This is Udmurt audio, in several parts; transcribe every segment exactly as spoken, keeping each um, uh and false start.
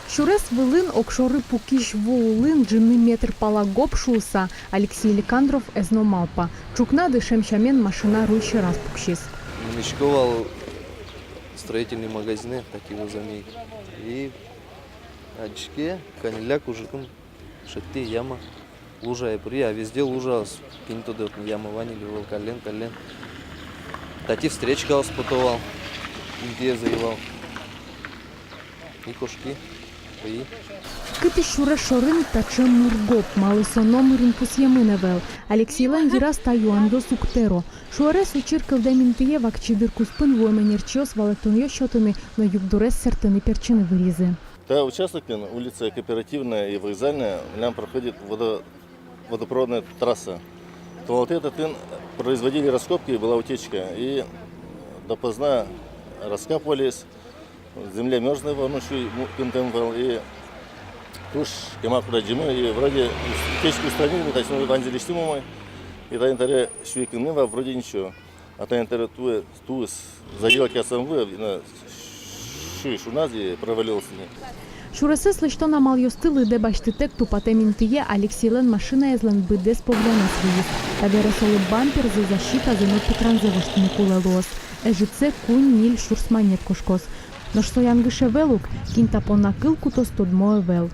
Сюрес вылын, огшоры пукись ву улын, ӝыны метр пала гоп шуыса, Алексей Ликандров ӧз но малпа. Ӵукна дышем сямен машина руль сьӧраз пуксиз. Мынӥсько вал строительный магазинэ, татӥ вӧзамы. И адӟиське, каньылляк ужыкум шедьтӥ яма. Лужае пыри, а везде лужаос. Кин тодэ, отын яма вань или ӧвӧл, каллен, каллен. Татӥ встречкаос пото вал, интыез ӧй вал. И кошки, ӧй. Кытысь сюрес шорын таӵе мур гоп, малы со номырин пусъемын ӧвӧл? Алексейлэн йыраз та юанъёс уг тэро. Шуэрес учыр кылдэм интые вакчи дыр куспын вуэм ӧнерчиос валэктонъёс сётыны но югдурез сэртыны-пертчыны выризы. Та участокен, улица Кооперативная и Вокзальная, милям проходит водо-, водопроводная трасса. Туннэ татын производили раскопки, была утечка, и допоздна раскапывались. Земля мёрзлая вал, ну, сюй му-, кынтэм вал, и туж кема курадӟимы, и вроде ус-, утечку устранили, то есть, ну, ваньзэ лэсьтӥм умой, и тани табере сюй кынмы вал, вроде ничего. А тани табере туэ, туэ заделать карыса вуэ, на, сюй шуназ и провалился ни. Сюресэз лэсьтон амалъёсты лыдэ басьтытэк тупатэм интые Алексейлэн машинаезлэн быдэс поглянэз выйиз. Табере солы бамперзэ, защитазэ но питранзэ воштыны кулэ луоз. Ӧжытсэ куинь-ньыль сюрс манет кошкоз. Нош со янгыш ӧвӧл ук, кин та понна кыл кутоз, тодмо ӧвӧл.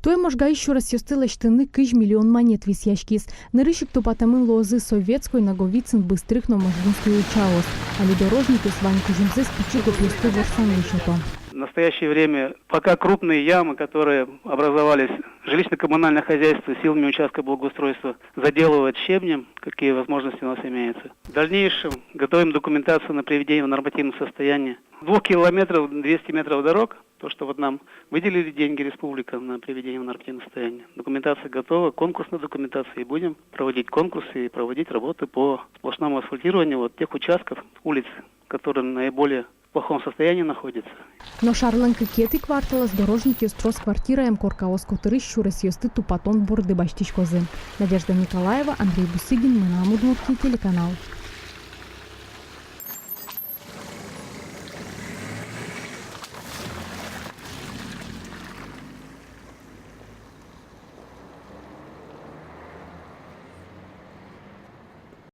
Туэ Можгаысь сюресъёсты лэсьтыны кызь миллион манет висъяськиз. Нырысь ик тупатэмын луозы Советской, Наговицын, Быстрых но Можгинской ульчаос. Али дорожникъёс вань кузьымзэс пичи гопъёсты ворсанлы сёто. В настоящее время пока крупные ямы, которые образовались жилищно-коммунальных хозяйств силами участка благоустройства, заделывать щебнем, какие возможности у нас имеются. В дальнейшем готовим документацию на приведение в нормативное состояние двух километров двести метров дорог. То, что вот нам выделили деньги, республика, на приведение в нормативное состояние. Документация готова, конкурсная документация, и будем проводить конкурсы и проводить работы по сплошному асфальтированию вот тех участков улиц, которые в наиболее плохом состоянии находятся. Нош арлэн кыкетӥ кварталаз дорожникъёс трос квартираем коркаос котырысь сюресъёсты тупатон борды басьтӥськозы. Надежда Николаева, Андрей Бусыгин, «Мынам Удмуртие» телеканал.